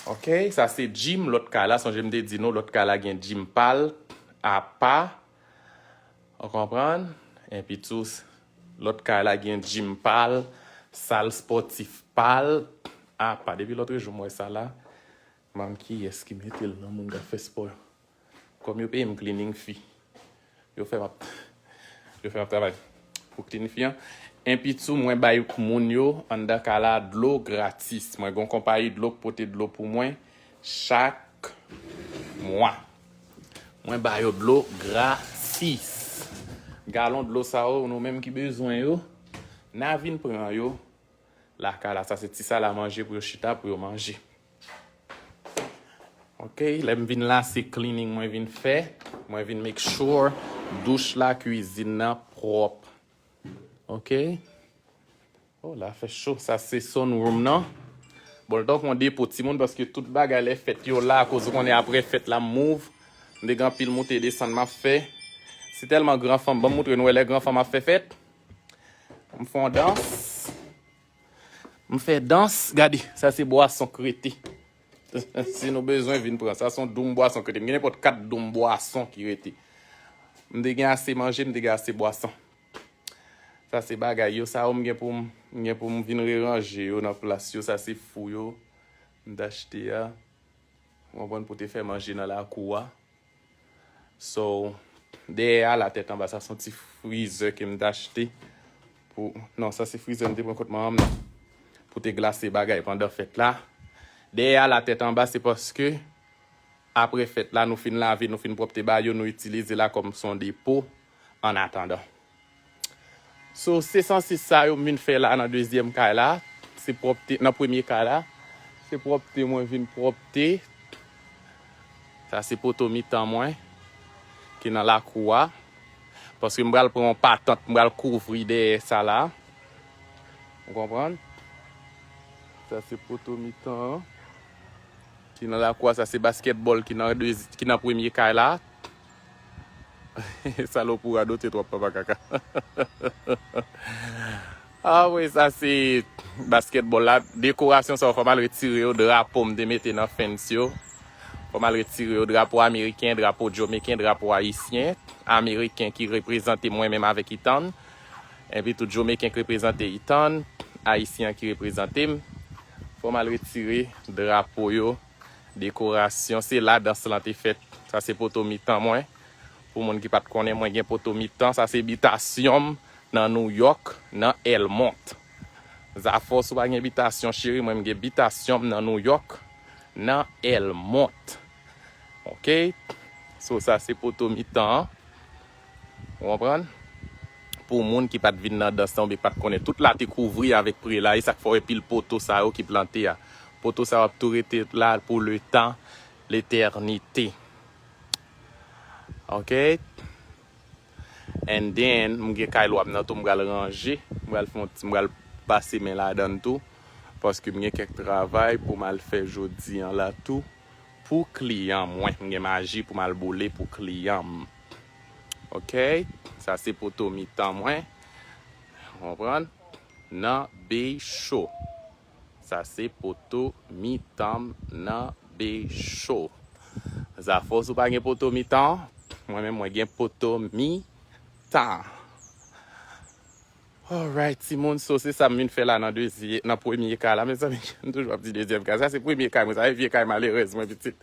Ok, sa se gym lòt kay la. Sonje m te di nou lòt kay la gen gym pa l, apa. Ou konprann? Epi tou, lòt kay la gen gym pa l, sal spòtif pa l, apa. Depi lòt jou m wè sa la, m pa konn kiyès ki mete l nan moun k ap fè spò yo. Kòm yo peye m cleaning fee. Yo fè m ap, yo fè m ap travay pou cleaning fee an. Epi tou, mwen bay moun yo anndan kay la dlo gratis. Mwen gen yon konpayi dlo k pote dlo pou mwen chak mwa. Mwen ba yo dlo gratis. Galon dlo sa yo, nou menm ki bezwen yo, n a vin pran yo lakay la. Sa se ti salamanje pou yo chita, pou yo manje. Ok, lè m vin la, se cleaning mwen vin fè. Mwen vin make sure douch la, kwizin nan pwòp. Ok. Oh, la fè cho. Sa se sunroom nan. Bon, l tankou yon depo timoun, paske tout bagay lè fèt yo la, akoz ou konnen apre fèt la m move. M te gen anpil moute desann m ap fè. Se tèlman gran fanm, ban m moutre nou wè lè gran fanm ap fè fèt. M fè yon dans. M fè dans, gade, sa se bwason k rete. Si nou bezwen vin pran, sa se yon doum bwason k rete. M gen nenpòt kat doum bwason ki rete. M te gen ase manje, m te gen ase bwason. Sa se bagay yo, sa yo m gen pou m, m gen pou m vin reranje yo nan plas yo. Sa se fou yo m t achte a. Ou konprann, pou te fè manje nan lakou a. So, dèyè a, la tèt anba, sa se yon ti freezer ke m t achte. Pou, non, sa se freezer m te pran kot manman m nan. Pou te glase bagay pandan fèt la. Dèyè a, la tèt anba, se paske apre fèt la, nou fin lave, nou fin pwòpte ba yo, nou itilize la kòm se yon depo an atandan. So, se sanse sa yo m vin fè la nan dezyèm kay la. Se pwòpte, nan premye kay la, se pwòpte mwen vin pwòpte. Sa se poto mitan mwen ki nan lakou a. Paske m pral pran yon patant, m pral kouvri dèyè sa la. Ou konprann? Sa se poto mitan an. Ki nan lakou a, sa se baskètbòl ki nan dezi-, ki nan premye kay la. Sa lè w pou radote twòp, papa kaka. Ah wi, sa se baskètbòl la. Dekorasyon sa yo, fò m al retire yo. Drapo m te mete nan fence yo. Fò m al retire yo. Drapo ameriken, drapo jamaiken, drapo ayisyen. Ameriken ki reprezante mwen menm avèk Ethan. Epi tou jamaiken ki reprezante Ethan. Ayisyen ki reprezante m. Fò m al retire drapo yo. Dekorasyon, se la dans lan te fèt. Sa se poto mitan mwen. Pou moun ki pa t konnen, mwen gen poto mitan. Sa se bitasyon m nan Nouyòk, nan Elmont. Zafò, si w pa gen bitasyon, cheri, mwen m gen bitasyon m nan Nouyòk, nan Elmont. Ok? So, sa se poto mitan an. Ou konprann? Pou moun ki pa t vin nan dans lan oubyen ki pa t konnen, tout la te kouvri avèk pre la. E sa k fè w wè pil poto sa yo ki plante a. Poto sa yo ap tou rete la pou le tan, letènite. Ok? And then, m gen kay lwa m nan tou, m pral ranje. M pral fè yon ti, m pral pase men ladan l tou. paske m gen kèk travay pou m al fè jodi an la tou pou kliyan mwen. M gen maji pou m al boule pou kliyan m. Ok? Sa se poto mitan mwen. Konprann? Nan Bey Show. Sa se poto mitan m nan Bey Show. Zafè w, si w pa gen poto mitan, mwen menm mwen gen poto mitan. Alright, timoun, so se sa m vin fè la nan dezye-, nan premye kay la. Mezanmi, m toujou ap di dezyèm kay. Sa se premye kay mwen, sa se vye kay malerèz mwen, pitit.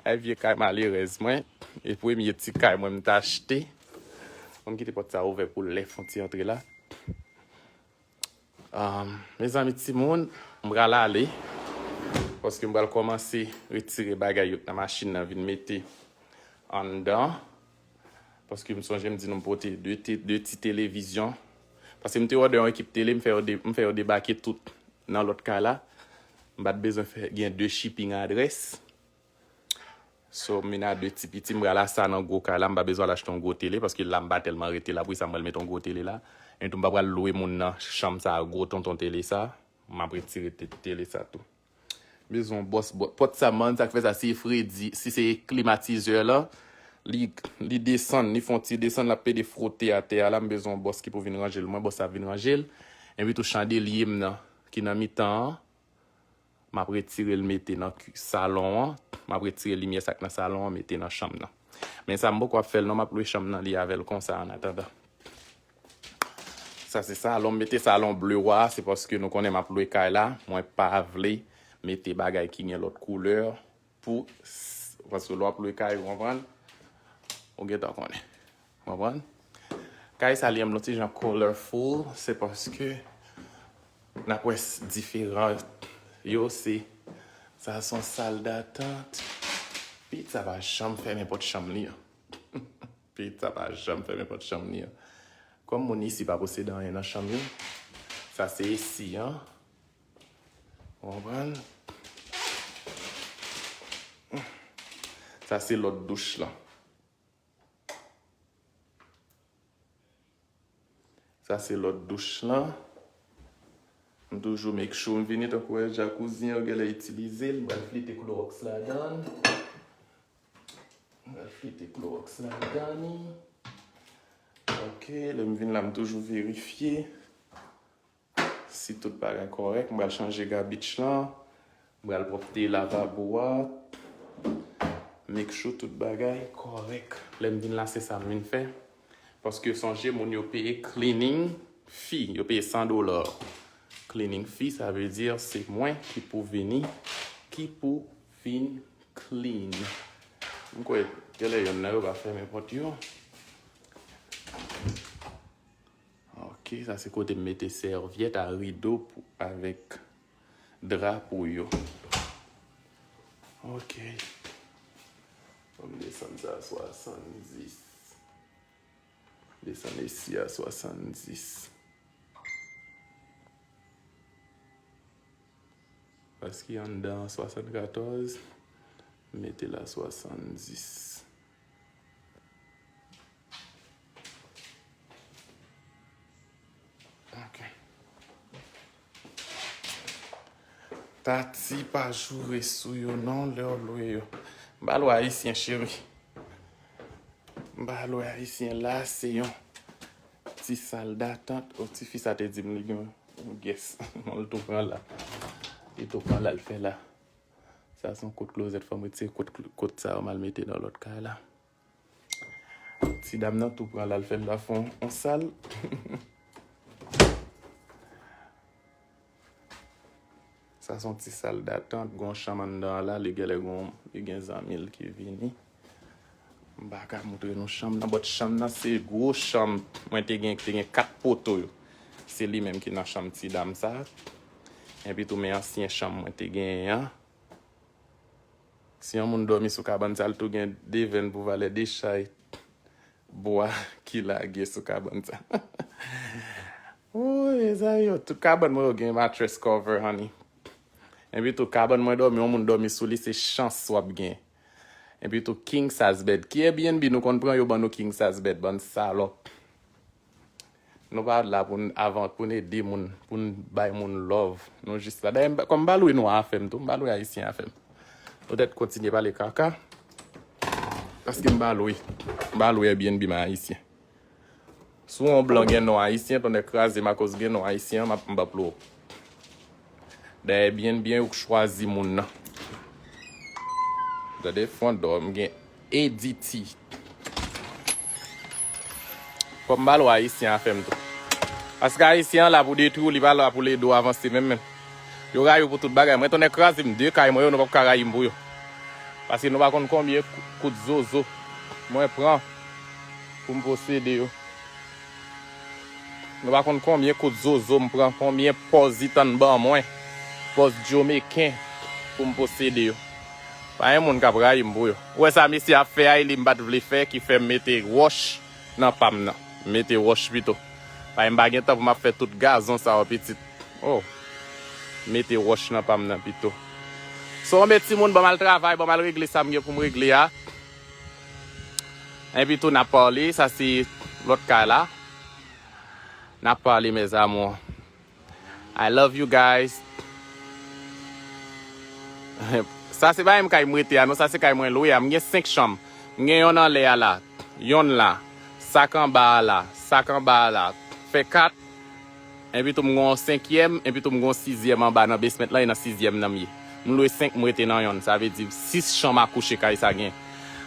Sa se vye kay malerèz mwen. E premye ti kay mwen m t achte. Ban m kite pòt sa ouvè pou lè fon ti antre la. Um, mezanmi, timoun, m pral ale. Paske m pral kòmanse retire bagay yo nan machin nan vin mete anndan. Paske m sonje m di nou m pote de, te, de ti televizyon. Paske m te òdè yon ekip tele, m fè yo de, m fè yo debake tout nan lòt kay la. M pa t bezwen fè, gen de shipping adrès. So, m vin a de ti piti, m pral a sa nan gwo kay la, m pa bezwen al achte yon gwo tele, paske la m pa tèlman rete la, pou sa m pral mete yon gwo tele la. E tou m pa pral lwe moun nan chanm sa a, gwo tonton tele sa, m ap retire te-, tele sa tou. Bezwen yon bòs, bò-, pòt sa, man, sa k fè sa, si fredi, si se klimatizè la, li, li desann, li fè yon ti desann, l ap pede fwote atè a la, m bezwen yon bòs ki pou vin ranje l, mwen bòs la vin ranje l, epi tou chandelye m nan, ki nan mitan an, m ap retire l mete nan ki-, salon an. M ap retire limyè sa k nan salon an, mete nan chanm nan. Men sa m poko ap fè l non, m ap lwe chanm nan li avè l konsa an atandan. Sa se salon, m mete salon ble wa, se paske nou konnen m ap lwe kay la. Mwen pa vle mete bagay ki gen lòt koulè pou, paske lè w ap lwe kay, ou konprann? Ou gentan konnen. Konprann? Kay sa li yon ti jan colorful, se paske n ap wè s-, diferan yo, se, sa se yon sal datant. Pitit sa pa janm fèmen pòt chanm li an. Pitit sa pa janm fèmen pòt chanm li an. Kòm moun isi pa posede anyen nan chanm yo, sa se esi an. Ou konprann? Sa se lòt douch lan. Sa se lòt douch lan. M toujou make sure m vini tankou wè jacuzzi an, genlè itilize l. M pral flite klowòks ladan l. M pral flite klowòks ladan li. Ok, lè m vin la, m toujou verifye si tout bagay kòrèk. M pral chanje gabich lan. M pral pwòpte lavabo a. Make sure tout bagay kòrèk. Lè m vin la, se sa m vin fè. Paske sonje, moun yo peye cleaning fee. Yo peye san dola. Cleaning fee, sa vle di se mwen ki pou vini, ki pou vin clean. M kwè, genlè yonn nan yo pa fèmen pòt yo. Ok, sa se kote m mete sèvyèt a rido pou, avèk dra pou yo. Ok. Ban m desann sa a swasanndis. Desann esi a swasanndis. Paske anndan an swasannkatòz, mete l a swasanndis. Ok. Tati pa joure sou yo non, lè w lwe yo. M pa lwe ayisyen, cheri. M pa lwe ayisyen, la se yon ti sal datant. O, tifi sa te di m li gen yon gès. Bon, l tou pran la. Li tou pran la, l fè la. Sa se yon kout klozèt, fò m retire kout, kout sa yo, m al mete nan lòt kay la. Ti dam nan tou pran la, l fè l la fè yon, yon sal. Sa se yon ti sal datant, gon chanm anndan an la, li genlè gon, li gen zanmi l ki vini. M pa ka montre nou chanm nan, but chanm nan se gwo chanm. Mwen te gen, te gen kat poto yo. Se li menm ki nan chanm ti dam sa. Epi tou men ansyen chanm mwen te genyen an. Si yon moun dòmi sou kabann sa, l tou gen de venn pou valè de chay bwa ki lage sou kabann sa. Woy, mezanmi, yo, tout kabann mwen yo gen mattress cover, honey. Epi tou, kabann mwen dòmi, yon moun dòmi sou li, se chans w ap gen. Epi tou, king size bed. Ki Airbnb nou konn pran, yo ban nou king size bed, bann salòp. Nou pa la pou n avan, pou n ede moun, pou n bay moun love. Nou jis la. Dayè, m pa- kòm m pa lwe nwa afè m tou, m pa lwe ayisyen afè m. Nou tèt kontinye pale kaka. Paske m pa lwe. M pa lwe Airbnb m a ayisyen. Si w yon blan gen non ayisyen, tonnè kraze m akoz gen non ayisyen an, m ap m p ap lwe w. Dayè, byen byen, ou k chwazi moun nan. Gade fon dò, m gen Editi. Fò m ba l w ayisyen afè m tou. Paske ayisyen an la pou detwi w, li pa la pou l ede w avanse menm menm. Yo rayi w pou tout bagay. Mwen tonnè kraze m de kay mwen yo, nou p ap ka rayi m pou yo. Paske nou pa konn konbyen kou- kout zozo mwen pran pou m posede yo. Nou pa konn konbyen kout zozo m pran, konbyen pòz li tann ban mwen, pòz Jomeken pou m posede yo. Pa gen moun k ap rayi m pou yo. Ou wè sa mesye ap fè a, e li m pa t vle fè, ki fè m mete wòch nan pa m nan. M mete wòch pito. Paske m pa gen tan pou m ap fè tout gazon sa yo pitit. Oh. M mete wòch nan pa m nan pito. So, anben timoun, ban m al travay, ban m al regle sa m gen pou m regle a. Epi tou n ap pale, sa se lòt kay la. N ap pale, mes amours. I love you guys. Sa se pa menm kay m rete a, non, sa se kay mwen lwe a. M gen senk chanm. M gen yonn anlè a la, yonn la, sa k anba a la, sa k anba a la. Fè kat. Epi tou m gen yon senkyèm, epi tou m gen yon sizyèm anba nan basement lan, e nan sizyèm nan m ye. M lwe senk, m rete nan yonn. Sa vle di sis chanm a kouche kay sa gen.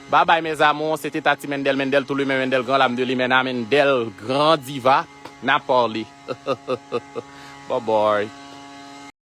Babay, mes amours, se te Tati Mendel, Mendel tou limen, Mendel gran lam de limen, na Mendel, gran diva, n ap pale. Bye bye.